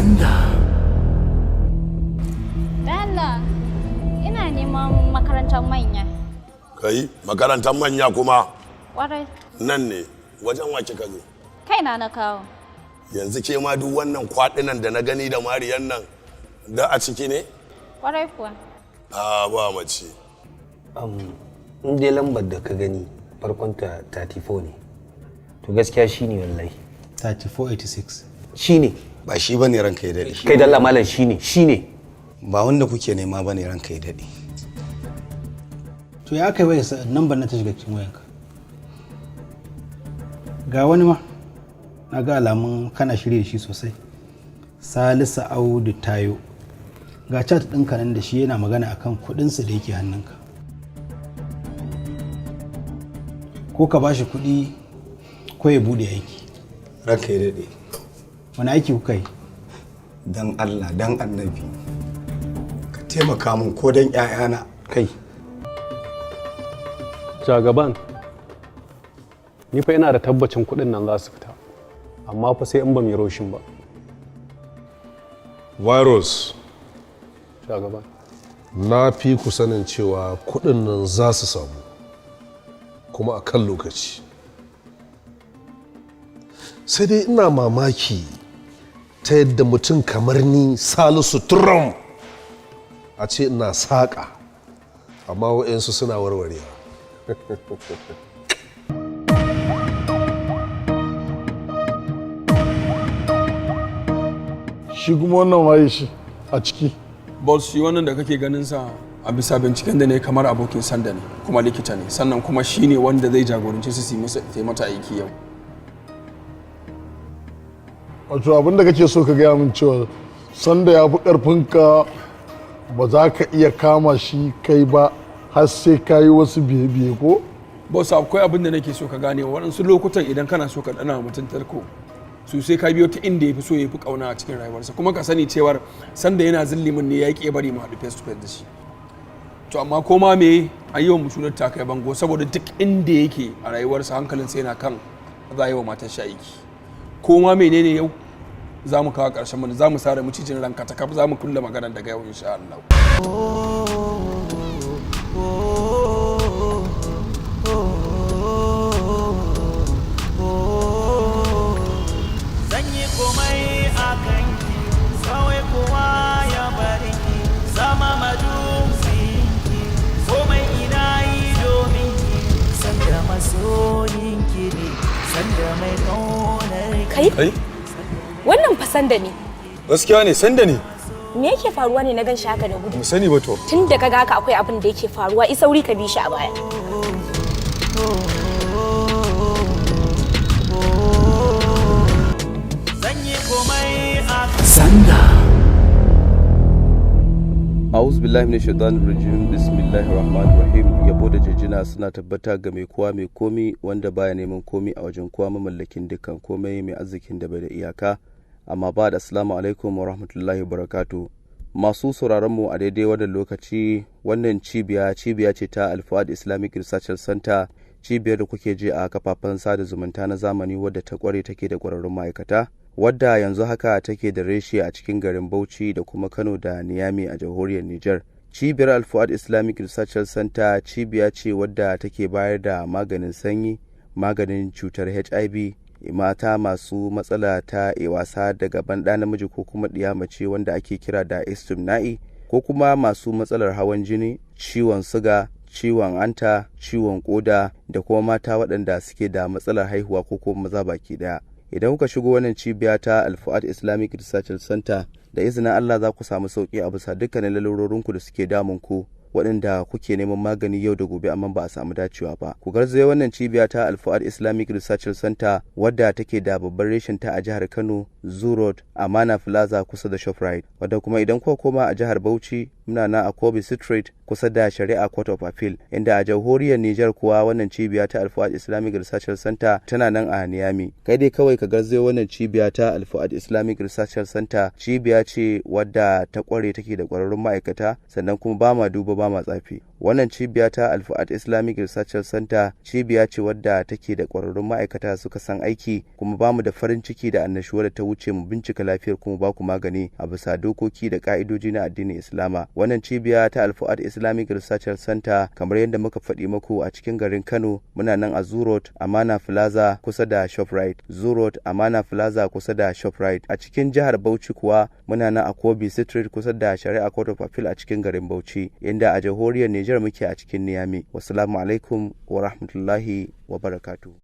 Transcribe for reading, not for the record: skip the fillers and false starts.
Sanda. Dalla, ina neman makarantar manya. Kai, makarantar manya kuma? Kwarai. Nan ne, wajen wa kika zo? Kaina na kawo. Yanzu ke ma duk wannan kwaɗinan da na gani da mariyan nan da a ciki ne? Kwarai kuwa. A ba mace. In dai lambar da ka gani farkonta 34 ne, to gaskiya shi ne wallahi. 3486. Shi ne. Ba shi bane, ranka ya daɗe. Kai dalla malam, shi ne, shi ne. Ba wanda kuke nema bane, ranka ya daɗe. To ya aka yi waya nambar na ta shiga cikin wayanka? Ga wani ma na ga alamun kana shirya shi sosai, Salisu Audu Tayo. Ga chat ɗinka nan da shi, yana magana akan kuɗinsa da yake hannunka, ko ka bashi kuɗi ko ya buɗe aiki. Ranka ya daɗe. Wani aiki kuka yi? Dan Allah dan Annabi ka taimaka min, ko dan 'ya'yana. Kai. Jagaban, ni fa ina da tabbacin kuɗin nan za su fita, amma fa sai in ba mu yi roshin ba. Virus. Jagaban. Na fi ku sanin cewa kuɗin nan za su samu kuma a kan lokaci. Sai dai ina mamaki ta yadda mutum kamar ni, Salisu Turam, a ce ina saƙa amma wa'yansu suna warwarewa. Shi kuma wannan waye shi a ciki? Boss, shi wannan da kake ganin sa, a bisa binciken da ne, kamar abokin Sanda ne, kuma likita ne, sannan kuma shi ne wanda zai jagoranci su yi mata aiki yau. Wato abin da kake so ka gaya min cewa Sanda ya fi karfinka, ba za ka iya kama shi kai ba har sai ka yi wasu biye-biye, ko? Boss, akwai abin da nake so ka gane. Waɗansu lokutan idan kana so ka ɗana mutum tarko su, sai ka biyo ta inda ya fi so, ya fi ƙauna a cikin rayuwarsa. Kuma ka sani cewar Sanda yana zillimin ne, ya ƙi bari mu haɗu face to face da shi. To amma ko ma me a yi wa mutunar ta kai bango, saboda duk inda yake a rayuwarsa hankalinsa yana kan za a yi wa matar shi aiki. Ko ma menene, yau za mu kawo ƙarshen mu, za mu sare macijin ranka ta kaf, za mu kulle maganar daga yau insha Allah. Zan yi komai a kanki, kawai kowa ya bari ki, zama madusinki, komai ina yi domin ki, Sanda masoyinki ne, Sanda mai ƙaunar Kai? Kai? Wannan fa Sanda ne. Gaskiya ne, Sanda ne. Me yake faruwa ne na gan shi haka da gudu? Mu sani ba to. Tun da kaga haka akwai abin da yake faruwa, i sauri ka bi shi a baya. Zan yi komai a Sanda. A'udhu billahi minash shaitanir rajim. Bismillahir rahmanir rahim. Yabo da jinjina suna tabbata ga mai kowa mai komi, wanda baya neman komi a wajen kowa, mamallakin dukkan komai, mai arzikin da bai da iyaka. Amma ba da assalamu alaikum wa rahmatullahi wa barakatuh. Masu sauraron mu a daidai wannan lokaci, wannan cibiya cibiya ce ta Alfuad Islamic Research Center, cibiyar da kuke ji a kafafen sada zumunta na zamani, wadda ta kware take da kwararrun ma'aikata, wadda yanzu haka take da reshe a cikin garin Bauchi da kuma Kano da Niyami a jamhuriyar Nijar. Cibiyar Alfuad Islamic Research Center cibiya ce wadda take bayar da maganin sanyi, maganin cutar HIV, mata masu matsala ta wasa da gaban ɗa namiji ko kuma ɗiya mace wanda ake kira da istimna'i, ko kuma masu matsalar hawan jini, ciwon suga, ciwon anta, ciwon koda, da kuma mata waɗanda suke da matsalar haihuwa ko kuma maza baki ɗaya. Idan kuka shigo wannan cibiya ta Alfuad Islamic Research Center, da izinin Allah za ku samu sauki a bisa dukkanin lalurorinku da suke damun ku, waɗanda kuke neman magani yau da gobe amma ba a samu dacewa ba. Ku garzaye wannan cibiya ta Alfuad Islamic Research Center, wadda take da babban reshen ta a jihar Kano, Zoo Road, Amana Plaza, kusa da Shoprite, wadda kuma idan kuka koma a jihar Bauchi muna na a Kobe Street, kusa da Shari'a Court of Appeal, inda a jamhuriyar Nijar kuwa wannan cibiya ta Alfuad Islamic Research Center tana nan a Niyami. Kai dai kawai ka garzayo wannan cibiya ta Alfuad Islamic Research Center. Cibiya ce wadda ta kware take da kwararrun ma'aikata, sannan kuma ba ma duba ba ma tsafi. Wannan cibiya ta Alfuad Islamic Research Center cibiya ce wadda take da ƙwararrun ma'aikata suka san aiki, kuma bamu da farin ciki da annashuwa da ta wuce mu bincika lafiyar kuma baku magani a bisa dokoki da ka'idoji na addinin Islama. Wannan cibiya ta Alfuad Islamic Research Center, kamar yadda muka faɗi muku, a cikin garin Kano muna nan a Zurot Amana Plaza kusa da Shoprite. Zurot Amana Plaza kusa da Shoprite. A cikin jihar Bauchi kuwa muna nan a Kobe Street kusa da Shari'a Court of Appeal a cikin garin Bauchi, inda a jamhuriyar Nijar muke a cikin Niamey. Wassalamu alaikum wa rahmatullahi wa barakatuh.